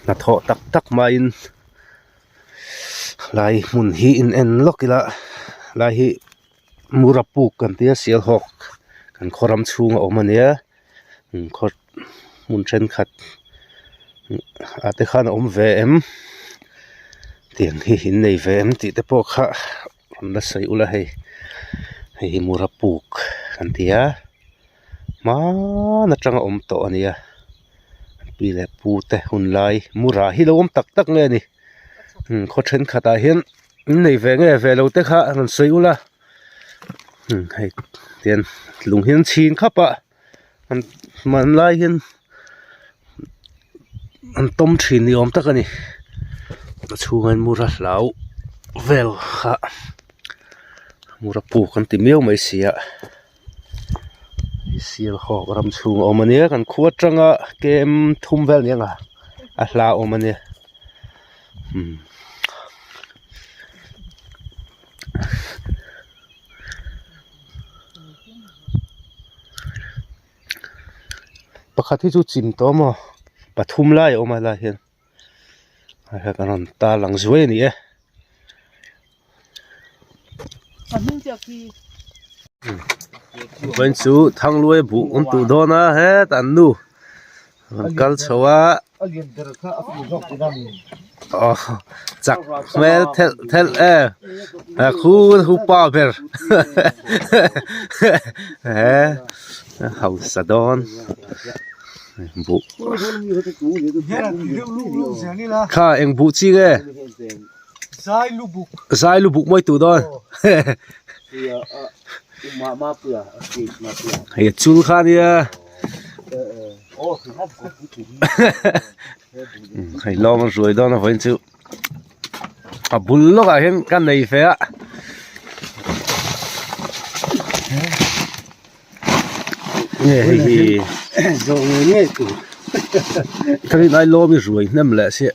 Hnathawh tak tak hmain lai hmun hi in en lawk ila lai hi mura puk kan tia sialhawk kan khaw ram chhung a awm a nia khaw hmun thenkhat ah te khan a awm ve em tiang hi in nei ve em tih te pawh kha rawn la sawi ula hei hei hi mura puk kan ti a hmaan atanga awm tawh a nia pi leh pu te hun lai mura hi lo awm tak tak nge ni khaw thenkhat ah hian in nei ve nge ve lo te kha rawn sawi ula hei tian lung hi an chhin khap a an hmanlai hian an tawm thin ni awm tak a ni a chhungah hian mura hlau vel kha mura puk an ti miau mai si a. Sialhawk ram chhung a awm a nia kan khua atanga kem thum vel ni ang a a hla awm a nia umm. Pakhat hi chu chim tawh maw pathum lai a awm a helaiah hian hei kan rawn tar lang zuai a ni e. Vawiin chu Thangluai buh an tuh dawn a hetah an nu an kal chho a aw chak hmel thelh thelh e a khu hu pa ber he hausa dawn buh kha eng buh chi nge. Zai lubuk. Zai lubuk mawi tu dawn. Hei a chul kha nia. Hei lawng a ruai dawn a vawiin chu a bul lawkah hian ka nei ve a. Nge hei hi zawh ngei ngei tur. Ka rin ai lawm i ruai hnem leh sia.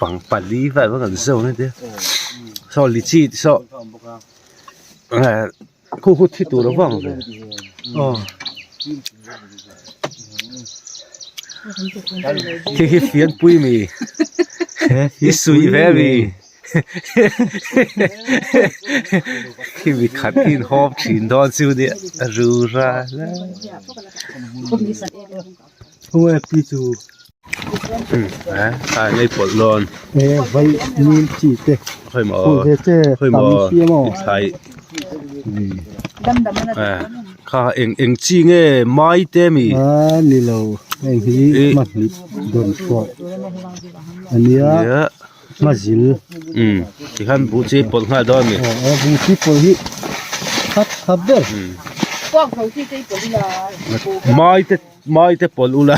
Pang pali vel pawh kan zeu mai te saw lichi te saw eh khu khu thi tur a vang ve aw khi khi fianpui mi i suih ve mi khi mi khat hi in hawp thin dawn chu nia a ru ra hle. Ai pawlh dawn e vai nim chi te khawi maw khawi maw thlai kha eng eng chi nge mai te mi a ni lo heng hi mahni dawn chhuah ania hmazil tikhan buh chi pawlh nghal dawn a ni aw buh chi pawlh hi khat khat ber mai te mai te pawlh ula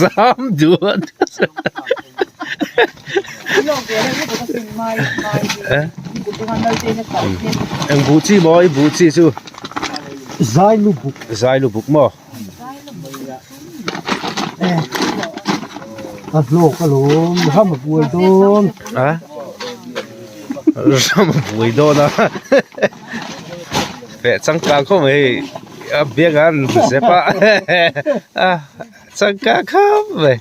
zam duh a eng buh chi maw i buh chi chu zai lu buk zai lu buk maw. A hlawk alawm ram a buai dawn a ram a buai dawn a feh changkang khawp mai hei a bag ah an zep a a changkang khawp mai.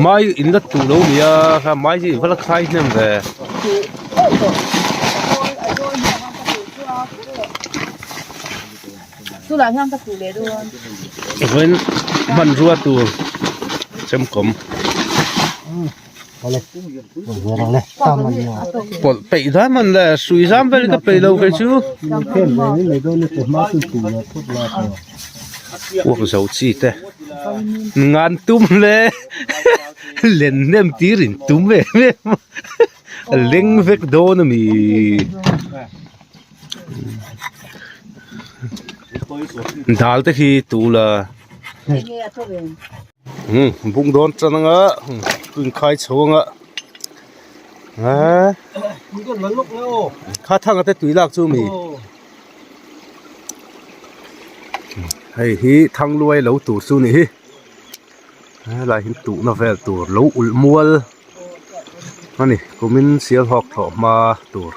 Mai in la tuh lo nia kha mai hi va la khai hnem ve. Vawiin hmanrua tur chemkawm. Pawlh peih zan man le sui zam vel ka peih lo kei chu. Uak zo chi te ngan tum le len hnem tir in tum ve em a leng vek dawn a mi. Dal te khi tu la. Bung dawn tan anga inkhai chho anga eee kha thang te tui lak chu mi hei hi thangluai lo tur chu ni hi helai hi tuhna vel tur lo ulh mual a ni kumin sialhawk thlawh hma tur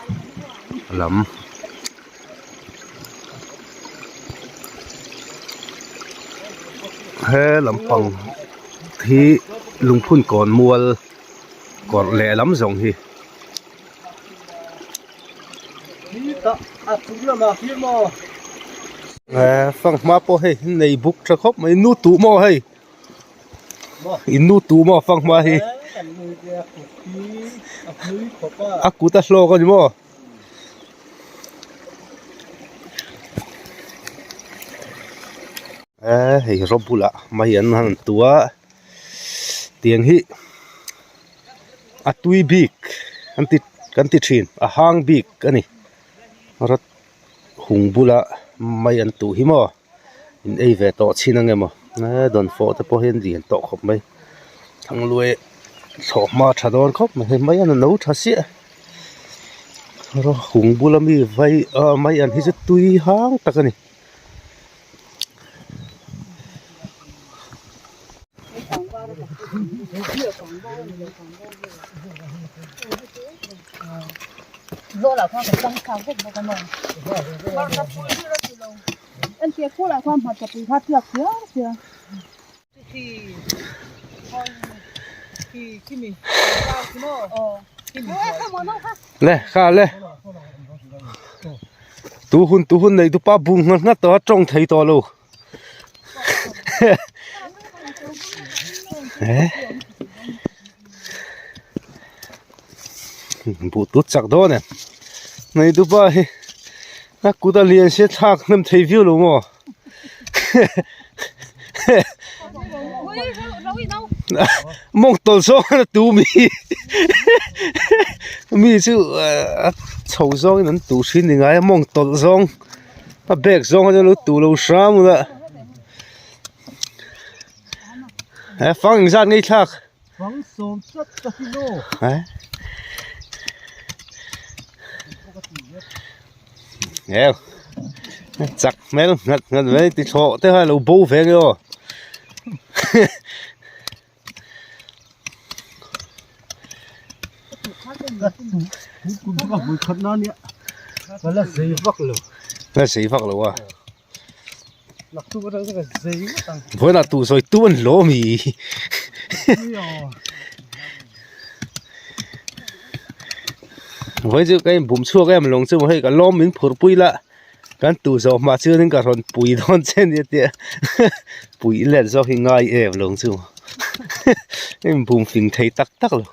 lam. He lampang hi lungphun kawn mual kawrh lehlam zawng hi. Fanghma pawh hei nei buk tha khawp mai nu tuh maw hei in nu tuh maw fanghma hi a kut a hlawk a ni maw. Hei raw bulah mai an han tu a tiang hi a tui bik an ti kan ti thin a hang bik a ni rawt hung bula mai an tuh hi maw in ei ve tawh chin ang emaw dawnfawh te pawh hi an lian tawh khawp mai thangluai thlawh hma tha dawn khawp mai hei mai an no tha siah rawt hung bula mi vai ah mai an hi chu tui hang tak a ni. Le kha le tu hun tu hun nei tupa bung nghat nghat tawh a tawng thei tawh lo buh tut chak dawn em nei tupa hi a kut a lian sia thlak hnem thei viau lo maw. Mawng tawlh zawng a tu mi mi chu a chho zawngin an tu thin ni ngai a mawng tawlh zawng a bag zawng a lo tu lo hram ula he fang engzat ngei thlak fang sawm tlat ka ti lo Ngheu chak hmel nghat nghat mai ti thlawh te kha lo bo ve nge aw la zei vak lo a vawiinah tu sawi tu an hlawh ami vawiin chu ka inbum chhuak em lawng chu hei ka lawm min phur pui la kan tu zawh hma chuanin ka rawn pui dawn che nia tia pui let zawk hi ngai em lawng chu inbum fing thei tak tak lo.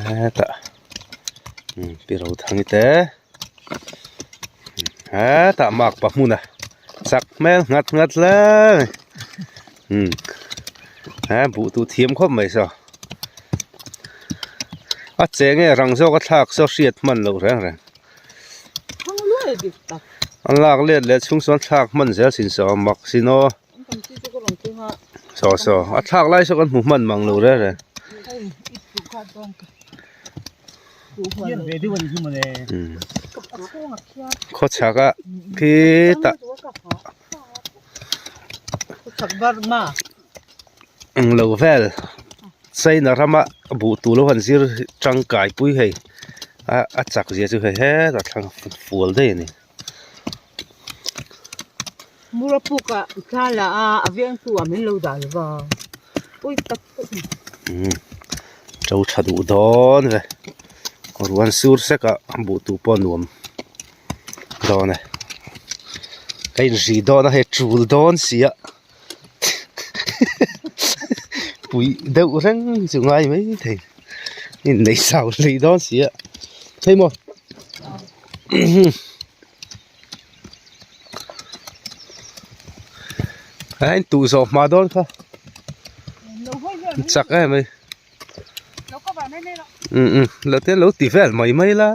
Hetah pi ro thang te hetah makpa hmuna chak hmel nghat nghat hle a ni buh tur thiam khawp mai saw a cheng nge rang zawk a thlak saw hriat hman loh reng reng. An lak let leh chhung chuan thlak hman zel sin saw mak sin aw saw saw a thlak lai saw kan hmu hman mang lo reng reng khawchhak a khitah englo vel china rama buh tur lo han zir tangkai pui hei a a chak zia chu hei hetah thlang fual daih a ni. Mura puk ah thla la a a veng tu ah min lo dah lo va pawi tak tak a ni. Umm to tha duh dawn ve ruan sur sek ah buh tur pawh a nuam dawn e ka inri dawn a hei tul dawn si a. Pui deuh reng chu ngai mai thei innei zau hlei dawn si a hei maw a in tuh zawh hma dawn kha chak em mai umm lo te lo ti vel mai mai la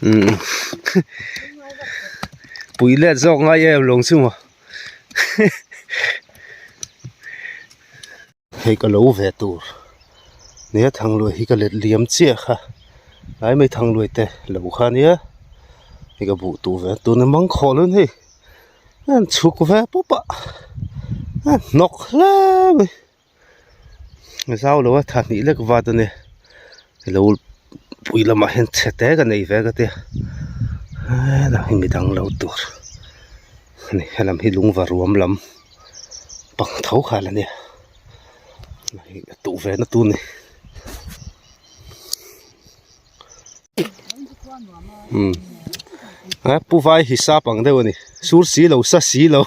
umm pui let zawk ngai em lawng chu maw hei ka lo ve tur nia thangluai hi ka let liam chiah kha tlai mai thangluai te lo kha nia hei ka buh tur ve tuna mangkhawh lo ni. An chhuk ve pawp a a hnawk hle mai zau lo a tha hnih lek vat a ni lo. pui lamah hian chhe te ka nei ve ka tia helam hi midang lo tur a ni helam hi lungva ruam lam pang tho kha la nia hei a tuh ve na tur a ni. A pu vai hisap ang deuh a ni sur si lo sa si lo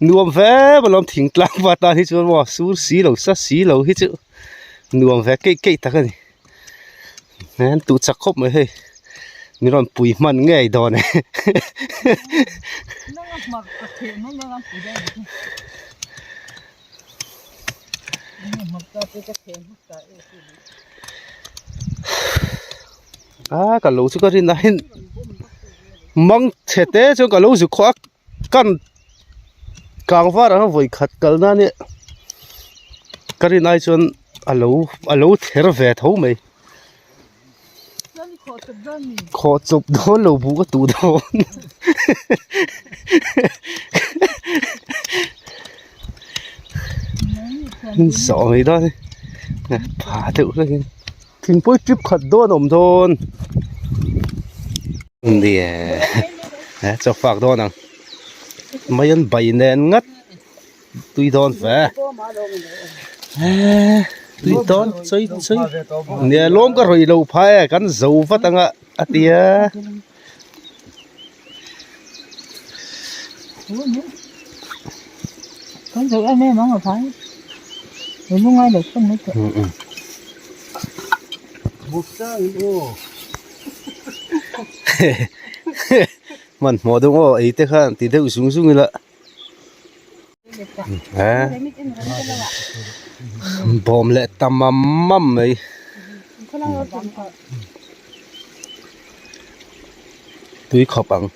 nuam ve alawm thingtlang pa tan hi chuan maw sur si lo sa si lo hi chu nuam ve keih keih tak a ni an tuh chak khawp mai hei min rawn pui hman ngei dawn e. A ka lo chu ka rin ahin mang chhe te chuan ka lo zuk khawh a kan kang var ang a vawi khat kal na nia ka rin ai chuan a lo a lo ther ve tho mai khawh chawp dawn lo buh ka tuh dawn zawh mai dawn a ni pha deuh hlek in thingpui trip khat dawn a awm dawn nia chaw fak dawn ang mai an bai nen ngat. Tui dawn ve tui dawn chawi chawi nia lawm ka rawih lo pha e kan zo vat anga a tia. Kan zo em em ang a phai lungai lo thung mai tawh. Hmanhmawh deuh aw ei te khan ti deuh zung zung ila. Bawm leh ta mam mam mai tui khawp ang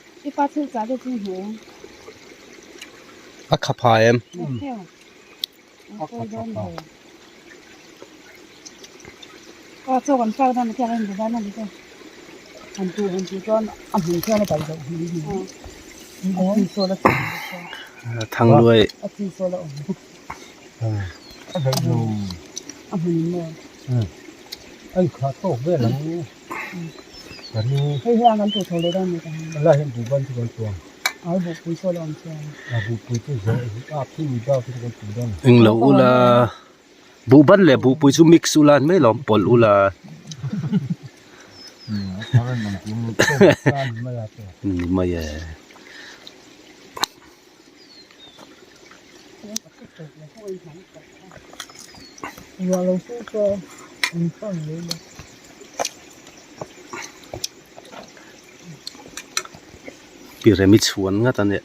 a kha phai em. Thangluai Englo ula buhban leh buhpui chu mix ula an mai lawm pawlh ula ni mai e. Piremi chhuan ngat a nia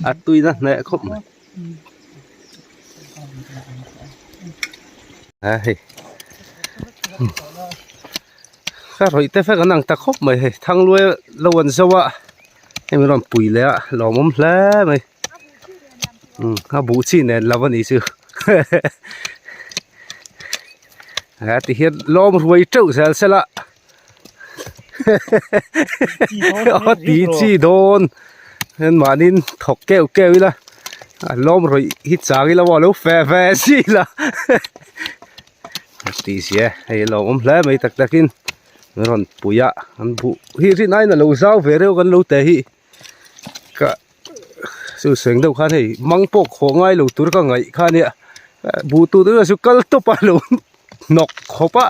a tuina hneh khawp mai a hei ka rawih te vek an ang ta khawp mai hei thangluai lo an zo a hei min rawn pui leh a lawmawm hle mai a buh chi nen lo a nih chu a ti hian lawm ruai teuh zel sela a ti chi dawn hian mahniin thawk keuh keuh ila a lawm rawih hi chang ila maw a lo fe ve si ila a tih zia hei a lawmawm hle mai tak takin min rawn pui a an buh hi rin aiin a lo zau ve reuh kan lo teh hi ka chu seng deuh khan hei mang pawh khawh ngai lo tur ka ngaih kha ania buh tur te chu kal tawp a lo hnawk khawp a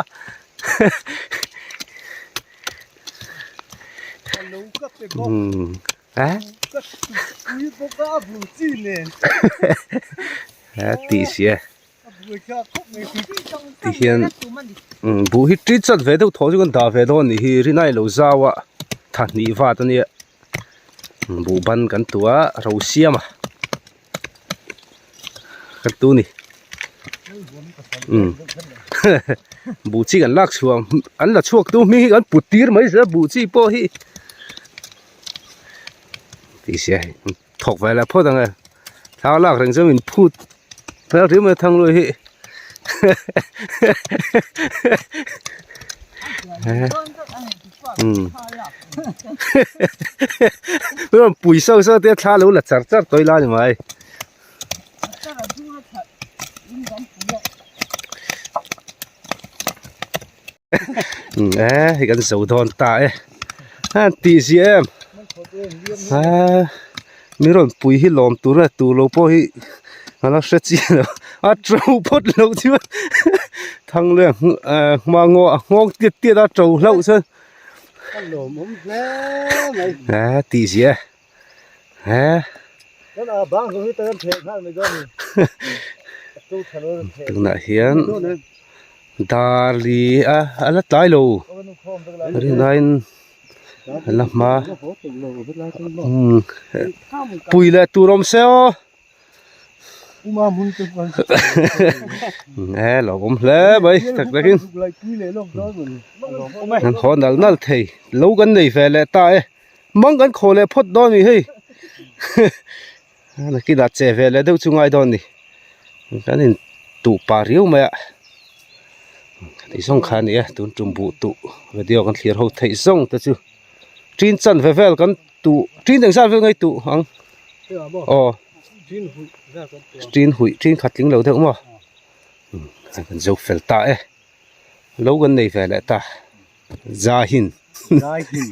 a tih sia ti hian buh hi tit chat ve deuh thaw chu kan dah ve dawn anih hi rinai lo zau a thahnih vat ania buh ban kan tu a ro siam a kan tu ni buh chi kan lak chhuah an la chhuak tu hming hi kan put tir mai zel a buh chi pawh hi tih sia hei. Thawk ve leh phawt ang e thla lak reng chuan min phut fel riau mai a thang luai hi umm pui sauh sauh te thla lo la char char tawh ila ni mai. E hei kan zo dawn ta e a tih zia em a mi rawn pui hi lawm tur a tur lo pawh hi a la hre chiah lo a to phawt lo chuan thang leh hma ngaw a nghawng tiat tiat a to hlauh chuan a tih zia e tunah hian dar li a a la tlai lo rinaiin a la hma pui leh tur awm se aw e lo awm hle mai tak takin an haw nal nal thei lo kan nei ve leh ta e. Mang kan khaw leh phawt dawn a ni hei nakinah che ve leh deuh chu ngai dawn a ni kan in tuh pah riau mai a tih zawng kha a ni a tun tum buh tuh video kan thlir ho theih zawng te chu tin chan ve vel kan tuh tin eng zat vel ngai tuh ang aw tin huih tin khat tling lo deuh maw kan zo fel ta e lo kan nei ve leh ta. Zahin. Zahin.